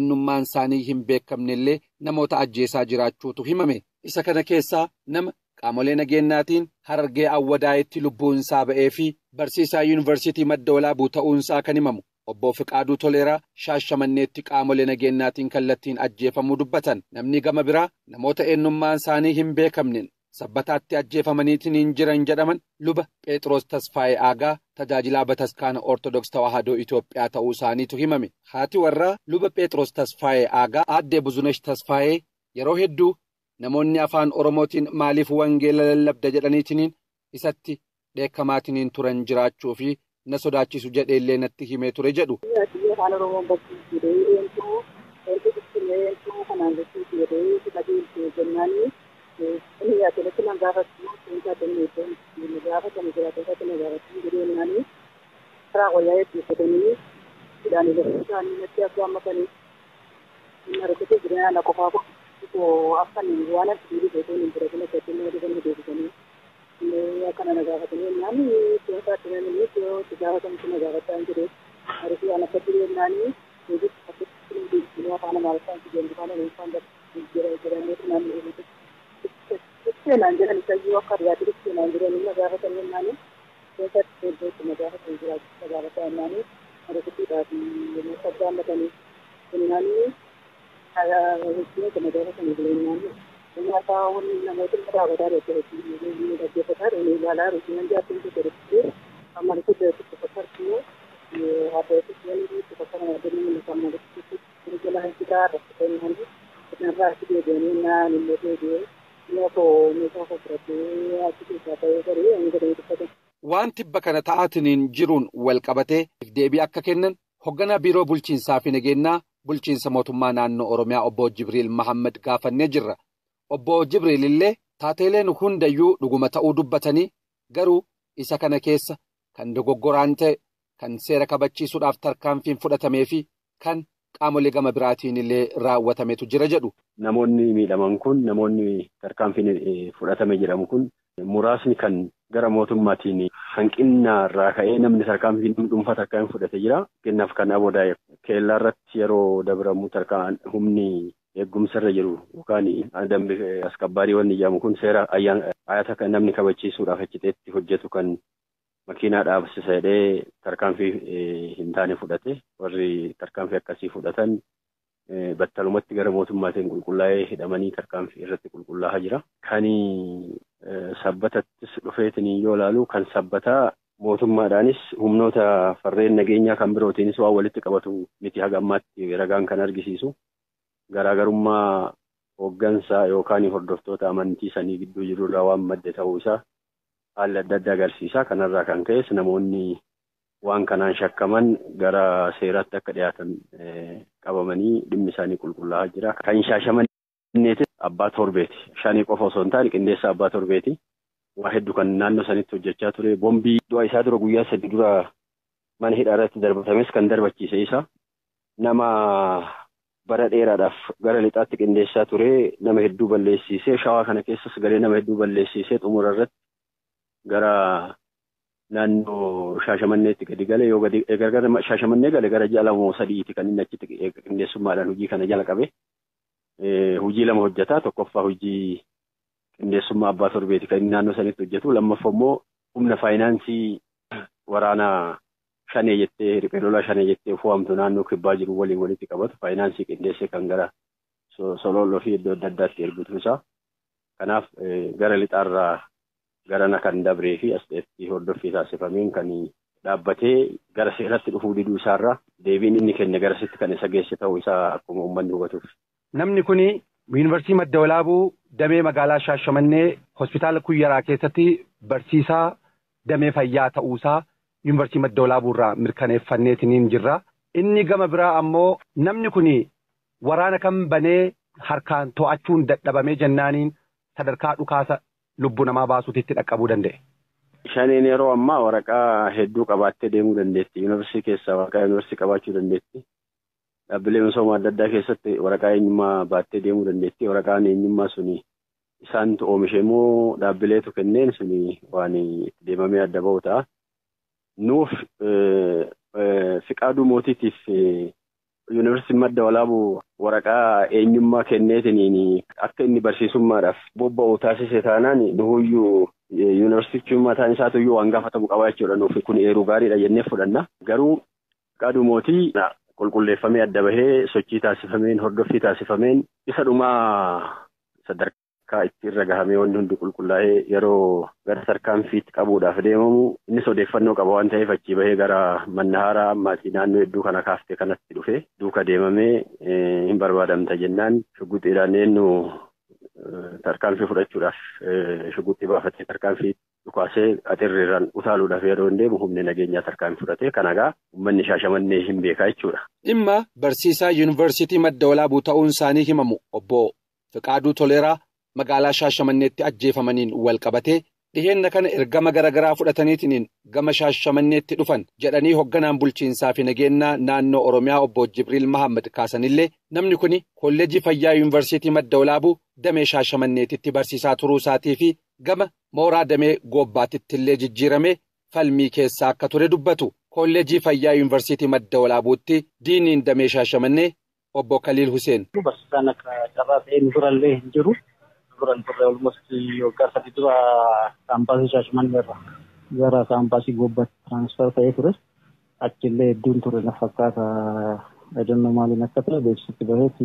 Eenyummaan isaanii hin beekamnellee namoota ajjeesaa jiraachuutu himame. Isa kana keessaa nama qaamolee nageenyaatiin Harargee Awwadaayitti lubbuun isaa ba'ee fi barsiisaa Yuunivarsiitii Madda Walaabuu ta'uunsaa kan himamu Obbo Fiqaaduu Toleeraa Shaashamanneetti qaamolee nageenyaatiin kallattiin ajjeefamuu dubbatan. Namni gama biraa namoota eenyummaan isaanii hin beekamneen Sabbataatti ajjeefamaniitiin hin jiran jedhaman Luba Phexros Tasfaayee Aagaa, tajaajilaa Bataskaana Ortodoks Tawaahidoo Itoophiyaa ta'uu isaaniitu himame. Haati warraa Luba Phexros Tasfaayee Aagaa, Aaddee Buzunesh Tasfaayee, yeroo hedduu namoonni afaan Oromootiin maaliif wangeela lallabda jedhaniitiin isatti dheekkamaatiin turan jiraachuu fi na sodaachisu jedheellee natti himee ture jedhu. Afaan Oromoon barsiisuu eentu eentu eentu kanaan jechuuti jedhee si qajeelche jennaani, inni asirratti nan gaafatu, seenta gaafatamu jiraatota na gaafatu jedhee jennaani, karaa wayyaa eeggatanii hidhaan isaanii natti akka hammatanii inni argate jireenya na qofaa koo akkan waan ati deebisee hin bira akkatti nama dhufanii deebisanii akkana na gaafatanii jennaan, seenta namni itti gaafatamtu na gaafataa hin jedhee ariifii waan akkatti jennaani, afaan Amaariffaan jedhu, afaan Oromoffaan jedhamee naannoo seenaan jedhan isayyuu akka dhiyaate seenaan jedhanii na gaafatan jennaani, keessatti iddootti na gaafatan jiraachisa gaafataa jennaani, ariifitiidhaaf yommuu gaammatanii jennaani, hojii na gaafatanii jennaani, nyaata namoota dhaabataa jiru dhaggeeffataa jiru ilaalaa jiru nan jaartiin tokko dhuftee amma dhuftee tokko fakkaatu haadha tokko kana deemanii kan jala hiikaa irratti kennanii irraa achi deebi'anii naan illee deebi'ee mi'a koo meeshaa koo fudhatee achi keessaa ta'ee garee ani godhee dubbate. Waan tibba kana ta'aatiniin jiruun wal qabatee deebii akka kennan hoogganaa Biiroo Bulchiinsaa fi Nageenyaa Bulchiinsa Mootummaa Naannoo Oromiyaa Obbo Jibriil Mahammad gaafannee jirra. Obbo Jibriil illee taateeleen hundayyuu dhuguma ta'uu dubbatanii, garuu isa kana keessa kan dogoggoraan ta'e, kan seera kabachiisuudhaaf tarkaanfiin fudhatamee fi kan qaamolee gama biraatiin illee raawwatametu jira jedhu. Namoonni miidhaman kun, namoonni tarkaanfiin fudhatame jedhamu kun, muraasni kan gara mootummaatiin hanqina irraa ka'ee namni tarkaanfii dhuunfaa tarkaanfii fudhate jira. Fakkeenyaaf, kan Aboodaa keellaa irratti yeroo dabramu tarkaan humni eegumsa irra jiru yookaan dambi askabbaarii wanni jedhamu kun seera ayyaana namni kabachiisuudhaaf achiteetti hojjetu kan makiinaa dhaabsisa jedhee tarkaanfii hin taane fudhate. Warri tarkaanfii akkasii fudhatan battalumatti gara mootummaatiin qulqullaa'ee hidhamanii tarkaanfii irratti qulqullaa'aa jira. Kan Sabbatattis dhufeetiin yoo ilaalu, kan Sabbataa mootummaadhaanis humnoota farreen nageenyaa kan birootiinis waan walitti qabatu miti haga ammaatti ragaan kan argisiisu. Garaagarummaa hooggansaa yookaan hordoftoota amantii sanii gidduu jirurraa waan madde ta'uu isaa haalli adda addaa agarsiisa. Kanarraa kan ka'es namoonni waan kanaan shakkaman gara seeraatti akka dhiyaatan qabamanii dhimmi isaanii qulqullaa'aa jira. Kan Shaashamanneeti abbaa torbeeti. Shanii qofa osoo hin taane qindeessa abbaa torbeeti. Waa hedduu kan naannoo sanitti hojjechaa ture. Bombii du'a isaa dura guyyaa 3 dura mana hidhaa irratti darbatames kan darbachiise isa. Nama bara dheeraadhaaf gara lixaatti qindeessaa ture, nama hedduu balleessiisee, Shawaa kana keessas galee nama hedduu balleessiisee, xumura irratti gara naannoo Shaashamanneetti gadi gale. Yoo gadi gara Shaashamannee gale, gara ji'a 2 moo 3ti kan inni achitti qindeessummaadhaan hojii kana jala qabe. Hojii lama hojjetaa: tokkoffaa hojii qindeessummaa abbaa torbeeti kan inni naannoo sanitti hojjetu, lammaffaa immoo humna faayinaansii waraanaa Shanee jettee, riphee lolaa Shanee jettee fo'amtu naannoo kibbaa jiru waliin walitti qabatu faayinaansii qindeessee kan gara Sololloo fi iddoo adda addaatti ergutu isaa. Kanaaf gara lixaarraa garana kan dabree fi as ta'etti hordoffii taasifameen kan dhaabbatee gara seeratti dhufuu diduu isaarraa deebiin inni kenne garasitti kan isa geesse ta'uu isaa akkuma uummanni hubatuuf. Namni kuni Yuunivarsiitii Madda Walaabuu damee magaalaa Shaashamannee hospitaala Kuyyaraa keessatti barsiisaa damee fayyaa ta'uusaa Yuunivarsiitii Madda Walaabuu irraa mirkaneeffanneetiin jirra. Inni gama biraa ammoo namni kuni waraana kan banee harkaan to'achuun dadhabamee jennaaniin sadarkaa dhukaasa lubbuu namaa baasuutitti dhaqqabuu danda'e. Shaneen yeroo ammaa waraqaa hedduu qabaattee deemuu dandeetti. Yuunivarsiitii keessaa waraqaa yuunivarsiitii qabaachuu dandeetti. Dhaabbilee misoomaa adda addaa keessatti waraqaa eenyummaa baattee deemuu dandeetti. Waraqaan eenyummaa suni isaantu oomishe immoo dhaabbileetu kenneen suni waan itti deemamee adda bahu ta'a. Nuuf Fiqaaduu Mootiitiif Yuunivarsiitiin Madda Walaabuu waraqaa eenyummaa kenneetiniin akka inni barsiisummaadhaaf bobba'u taasise taanaan nuhuyyuu yuunivarsiitichi mataan isaatuyyuu waan gaafatamu qaba jechuudha. Nuuf kun eeruu gaariidha jennee fudhanna. Garuu Fiqaaduu Mootii qulqulleeffamee adda bahee sochii taasifameen hordoffii taasifameen isa dhumaa sadarkaa itti irra gahamee wanti hundi qulqullaa'ee yeroo gara tarkaanfiitti qabuudhaaf deemamu innis odeeffannoo qaba waan ta'eef achii bahee gara Mannahaaraa ammaatii naannoo hedduu kana kaaftee kanatti dhufe duuka deemamee hin barbaadamta jennaan shugguxiidhaan eenyu tarkaanfii fudhachuudhaaf shugguxii baafatee tarkaanfii dhukaasee axirriirraan utaaluudhaaf yeroo hin deemu humni nageenyaa tarkaanfii fudhatee kan egaa uummanni Shaashamannee hin beekaa jechuudha. Dhimma barsiisaa yuunivarsiitii Madda Walaabuu ta'uun isaanii himamu obbo Fiqaaduu Toleeraa magaalaa Shaashamanneetti ajjeefamaniin wal qabatee dhiheenna kana ergama garaagaraa fudhataniitiin gama Shaashamanneetti dhufan jedhanii hogganaan bulchiinsaa fi nageenyaa naannoo Oromiyaa obbo Jibriil Mahammad kaasanillee namni kun kolleejii fayyaa yuunivarsiitii Madda Walaabuu damee Shaashamanneetitti barsiisaa turuu isaatii fi gama mooraa damee Goobbaatitti illee jijjiirame falmii keessaa akka ture dubbatu. Kolleejii fayyaa yuunivarsiitii Madda Walaabuutti diiniin damee Shaashamannee obbo Kaliil Huseen. Barsiisaan akka carraa ta'ee nu durallee hin jiru. Duran turre almost waggaa 3 dura kaampaasii Shaashamannee irra gara kaampaasii Goobbaatti tiraansfer ta'ee ture. Achillee hedduun ture na fakkaata. Edannoo maaliin akka ta'e beeksisitti baheeti.